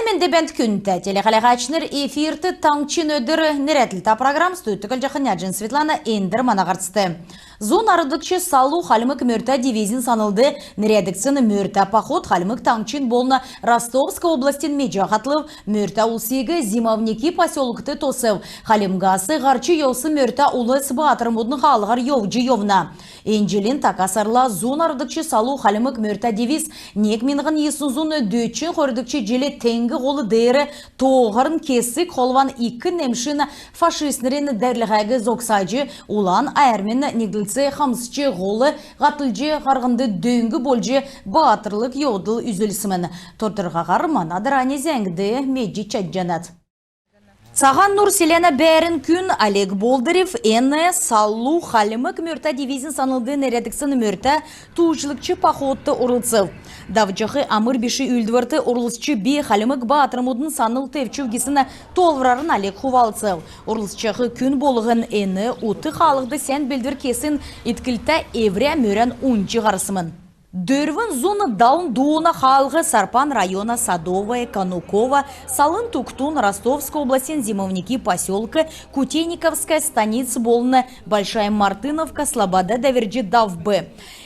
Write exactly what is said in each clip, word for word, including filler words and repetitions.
Менд бәәнт, күндтә телехәләгәчнр! Эфирт «Таңһчин өдр» нерәдлтә программ. Студьд Җахнәҗин Светлана. Эндр мана һарцд. Зун арвдгч салу хальмг мөртә дивизин санлд нерәдгдсн мөртә поход Хальмг Таңһчин болн Ростовск областин меҗә һатлв. Мөртә улсиг Зимовники поселкт тосв. Хальмгас һарч йовсн мөртә улс баатрмудын хаалһар йовҗ йовна. Эн җилин така сарла зун арвдгч салу хальмг мөртә дивиз нег миңһн йисн зун дөчн хойрдгч җил Теңг һол деер тооһарн кесг холван ик немшин фашистнрин дәврлһиг зогсаҗ, Улан Әрмин негдлц хамсч, һол һатлҗ, һарһнд дөң болҗ, баатрлг йовдл үзүлсмн. Тодрхаһар мана дарани зәңгд медҗ чадҗанат. Цаһан Нур селәнә бәәрн күн Олег Болдырев эн салу хальмг мөртә дивизин санлд нерәдгдсн мөртә тууҗлгч походт орлцв. Давҗах амр биш үүлдврт орлцҗ, би хальмг баатрмудын санл тевчүв гисн тоолврарн Олег хувалцв. Орлцҗах күн болһн эн ут хаалһд сән белдвр кесн итклтә эврә мөрән унҗ һарсмн. Дөрвн зун далн дууна хаалһ Сарпан района Садовое, Кануково, Салын Тугтун, Ростовск областин Зимовники поселк, Кутейниковская станиц болн Большая Мартыновка слобода дәврҗ давв.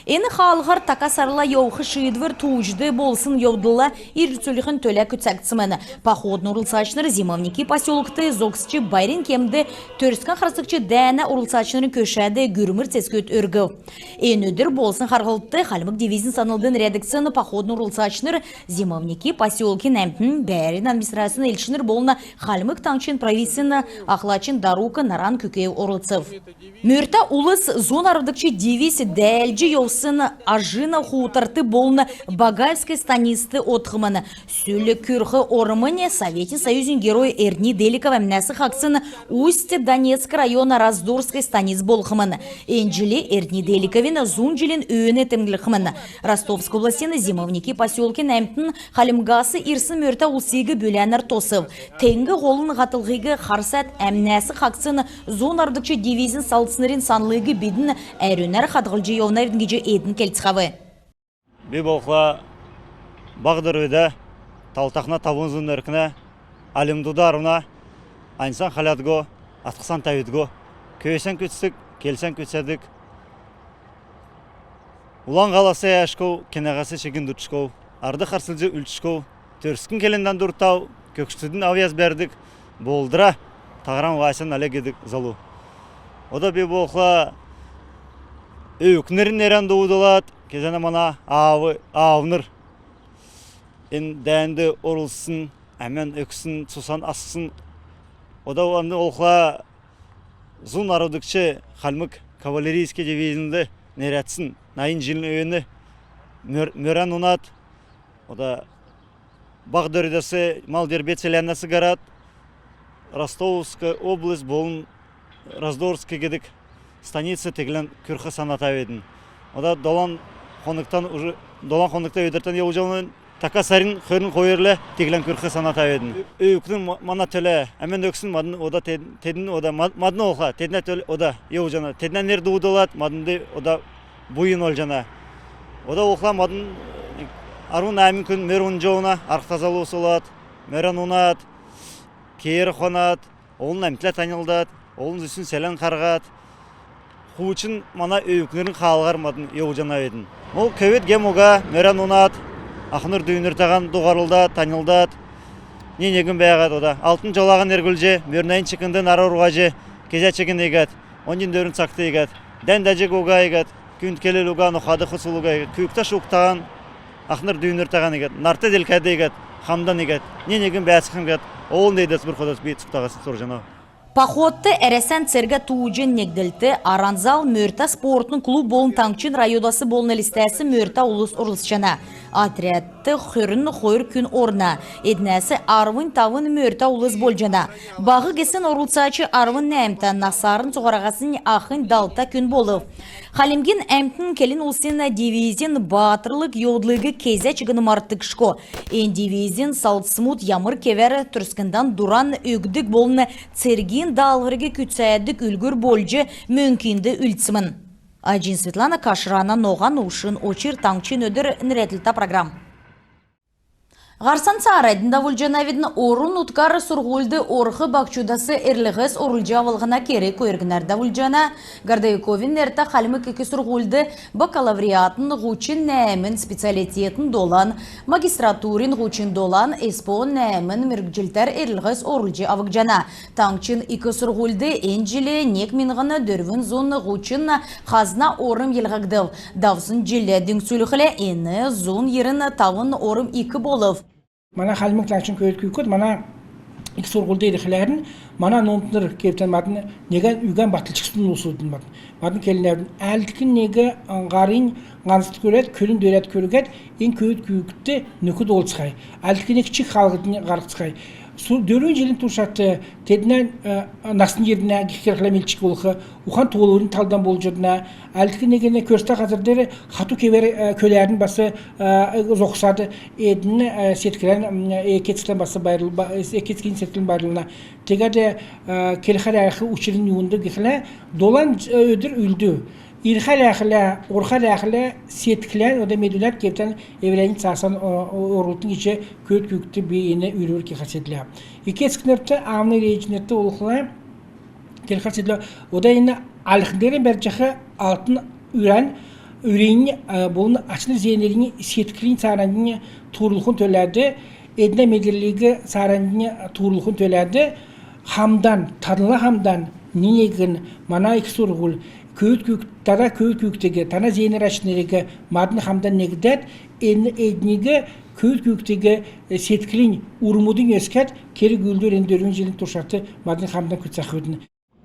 Эн хаалһар така сарла йовх шиидвр тууҗд болсн йовдлла ирлцүлхин төлә күцәгдсмн. Походын орлцачнр Зимовники поселкт зогсч, байрин кемд Төрскән харсгч дәәнә орлцачнрин көшәд гүрмр цецгүд өргв. Эн өдр болсн харһлтд хальмг дивизин санлд нерәдгдсн походын орлцачнр, Зимовники поселкин әмтн, бәәрн администрацин элчнр болн Хальмг Таңһчин правительствин ахлачин дарук Наран Күкеев орлцв. Мөртә улс зун арвдгч дивиз дәәлҗ йовсн Ажинов хуторт болн Багаевск станицт одхмн. Сүл күрх ормнь Советин Союзин Герой Эрдни Деликов әмнәсн хаһцсн Усть-Донецк района Раздорск станиц болхмн. Эн җил Эрдни Деликовин зун җилин өөн темдглхмн. Ростовск областин Зимовники поселкин әмтн Хальмгас ирсн мөртә улсиг бүләнәр тосв. Теңг һолын һатлһиг харсад, әмнәсн хаһцсн зун арвдгч дивизин салдснрин санлыг бидн әрүнәр хадһлҗ йовнавидн гиҗ эдн келцхәв. Би болхла Баһ Дөрвдә, Талтахна тавн зун өркнә, Алимдуда арвна, аньсан хәләдго, атхсан тәвдго, көөсән күцдг, келсән күцәдг, Улан һалас әәшго, кенәһәс чигн дутшго, ард харслҗ үлдшго, төрскн келндән дурта, көгшдин авъяс бәрдг, болдра Таһран Васин Олег гидг залу. Ода би болхла өвкнрин нерән дуудулад, кезәнә мана аав, аавнр эн дәәнд орлцсн, әмән өгсн, цусан асхсн. Ода аны болхла зун арвдгч хальмг кавалерийск дивизинд нерәдсн найн җилин өөн мөр-, мөрән унад, ода Баһ Дөрвдәс, Мал Дербент селәнәс һарад, Ростовск область болн Раздорск гидг станиц тиглән күрх санатавидн. Ода долан хонгтан уже, долан хонгта өдртән йовҗ йовна, така сарин хөрн хойрла тиглән күрх санатавидн. Өвкнр ма-, мана төлә әмән өгсн, мадн ода тед-, тедн ода мад-, мадн болхла теднә төлә ода йовҗана. Теднә нер дуудулад, маднд ода буйн болҗана. Ода болхла мадн арвн нәәмн күн мөр унҗ йовна, арһта залус болад, мөрән унад, кеер хунад, олн әмтлә таньлдад, олн зүсн селән харһад, хуучн мана өвкнрин хаалһар мадн йовҗанавидн. Мол көвүд гем уга, мөрән унад, ахнр-дүүнртәһән дуһарлдад, таньлдад, ни-негн бәәһәд, ода алтн җолаһан эргүлҗ, мөрнәннь чикнд нарар угаҗ, кезә чигн иигәд, оньдин дөрвн цагт иигәд, дән-даҗг уга иигәд, күнд келл уга, нохад хуцул уга иигәд, күүкд шугтаһан, ахнр-дүүнртәһән иигәд, нарт делкәд иигәд, хамдан иигәд, ни-негн бәәцхән иигәд, олн деедс, бурхудас би цугтаһасн сурҗанав. Походт Әрәсән цергә-тууҗин негдлт, «Аранзал» мөртә спортын клуб болн таңһчин районудас болн Элстәс мөртә улс орлцҗана. Отрядт хөрн хойр күн орна, эднәс арвн тавн мөртә улс болҗана. Баһ гисн орлцач арвн нәәмтә, насарн цуһараһаснь ахнь далта күн болв. Хальмгин әмтн келн улсин дивизин баатрлг йовдлыг кезә чигн мартгдшго. Эн дивизин салдсмуд ямр кевәр төрскндән дуран өгдг болн цергин даалһвриг күцәдг үлгүр болҗ мөңкинд үлдсмн. Аҗин Светлана, Кашрана Ноһан, Ушин Очр, «Таңһчин өдр» нерәдлтә программ. Һарцан цааранднь давулҗанавидн. Орн-нутгар сурһульд орх баһчудас эрлһс орулҗ авлһна керг өргнәр давулҗана. Городовиковин нертә Хальмг ик сурһульд бакалавриатин һучн нәәмн, специалитетин долан, магистратурин һучн долан, СПО-н нәәмн мергҗлтәр эрлһс орулҗ авгдҗана. Таңһчин ик сурһульд эн җил нег миңһн дөрвн зун һучн хазна орм йилһгдв. Давсн җиллә дүңцүлхлә, эн зун йирн тавн орм ик болв. Мана Хальмг Таңһчин көвүд күүкд мана ик сурһульд ирхләрн, мана номтнр кевтән мадн негән үгән батлчксн улсудын мадн. Мадн келнәвидн, әлдкн нег һаринь һанзт күрәд, көлинь дөрәд күргәд, эн көвүд күүкдт нөкд болцхай. Әлдкн нег чик хаалһднь һарһцхай. Су дөрвн җилин туршарт теднә насн йирнә гихкрхлә милчк болх, ухан-тоолврин талдан болҗ одна. Әлдкн нег көрстә һазр деер хату кевәр көләрн бас зогсад, эдн седклән, эк-эцклән бас байрл-, ба-, эк-эцкин седклән байрлна. Тегәд келхәр яһх учрнь юндг гихлә, долан өдр үлдү. Ирхәр яһхлә, орхар яһхлә, седклән, ода медүлән кевтән эврәннь цаасан орлтн гиҗ көвүд күүкдт би эн үрвр кехәр седлә. Эк-эцкнрт, аавнр-ээҗнрт болхла, келхәр седлә, ода эн альхн деерән бәрҗәх алтн үрән, үринь болн ачнр-зеенрин седклин цааранднь туурулхин төләд, эднә медрлиг цааранднь туурулхин төләд хамдан, таднла хамдан, ни-негн, мана ик сурһуль, көвүд күүк-, тана көвүд күүкдиг, тана зеенр-ачнриг мадн хамдан негдәд, эн эдниг көвүд күүкдиг седклин урмудынь өскәд, керг-үүлдвр эн дөрвн җилин туршарт мадн хамдан күцәхвидн.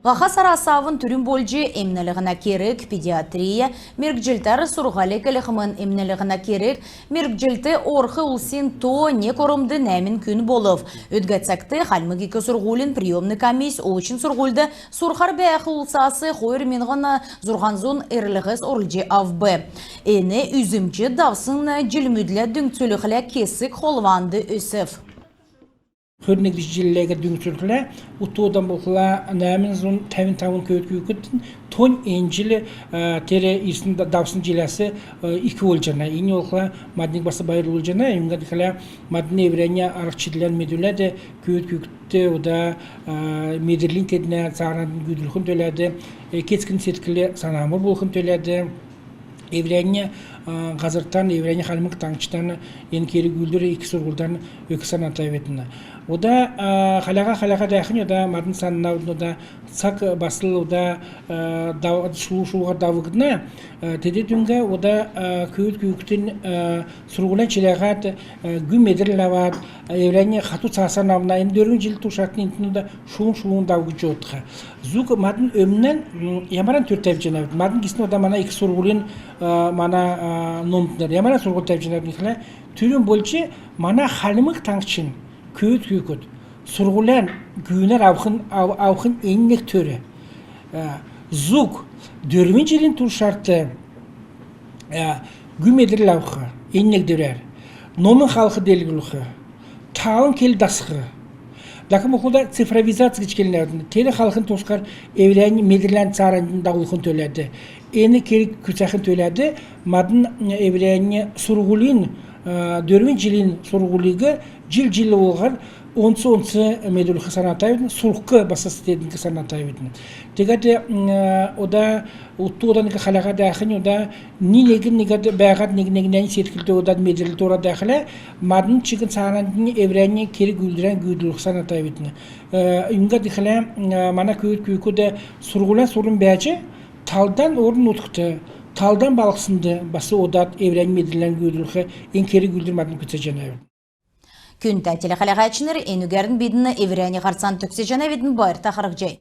Һаха сарас авн түрүн болҗ эмнлһнә керг, педиатрия мергҗлтәр сурһуль эклхмн. Эмнлһнә керг мергҗлт орх улсин то нег ормд нәәмн күн болв. Өдгә цагт Хальмг ик сурһулин приемн комисс очн сурһульд сурхар бәәх улсас хойр миңһн зурһан зун эрлһс орулҗ авв. Эн үзмҗ давсн җилмүдлә дүңцүлхлә кесг холванд өсв. Хөрн негдгч җилләгәр дүңцүлхлә, ут тоодан болхла, нәәмн зун тәвн тавн көвүд күүкд тонь эн җил тер ирсн, давсн җиләс ик болҗана. Эн болхла мадниг бас байрлулҗана. Юңгад гихлә мадн эврәннь арһ-чидлән медүләд, көвүд күүкдт ода медрлинь теднә цааранднь гүүдүлхин төләд, эк-эцкин седкл санамр болхин төләд, эврәннь һазртан, эврәннь Хальмг Таңһчтан эн керг-үүлдвр ик сурһульдан өгх санатавидн. Ода хәләһән, хәләһән дәәхнь, ода мадн саннавидн, ода цаг бас л ода дав-, шул-, шулуһар давгдна. Тедү дүңгә ода көвүд күүкдтнь сурһулян чиләһәд, гүн медрл авад, эврәннь хату цаасан авна. Эн дөрвн җил туршарт эн тедү ода шулун-шулун давгдҗ одх. Зуг мадн өмнән ямаран төр тәвҗәнәвидн? Мадн гисн ода мана ик сурһулин, мана номтнр ямаран сурһуль тәвҗәнәвидн гихлә, түрүн болҗ мана Хальмг Таңһчин көвүд күүкд сурһулян гүнәр авхин, ав-, авхин эн нег төр. Зуг дөрвн җилин туршарт гүн медрл авх, эн нег дөрәр. Номин халх делгрүлх, таалн кел дасх. Дәкн болхла цифровизац гиҗ келнәвидн. Тер халхин тускар эврәннь медрлән цааранднь давулхин төләд, эн керг күцәхин төләд мадн эврәннь сурһулин, дөрвн җилин сурһулиг җил-җил болһар онц-онц медүлх санатавидн, сурхк бас стеднг санатавидн. Тегәд ода ут тоодан хәләһән дәәхнь, ода ни-негн, негәд бәәһәд, нег-негнәннь седклд одад, медрлд орад бәәхлә, мадн чигн цааранднь эврәннь керг-үүлдврән гүүдүлх санатавидн. Юңгад гихлә мана көвүд күүкд сурһулян сурн бәәҗ, талдан орн-нутгт, талдан балһснд бас одад эврәннь медрлән гүүдүлх эн керг-үүлдвр мадн күцәҗәнәвидн. Күндтә телехәләһәчнр, энүгәрн бидн эврәннь һарцан төгсәҗәнәвидн. Байрта харһцхай.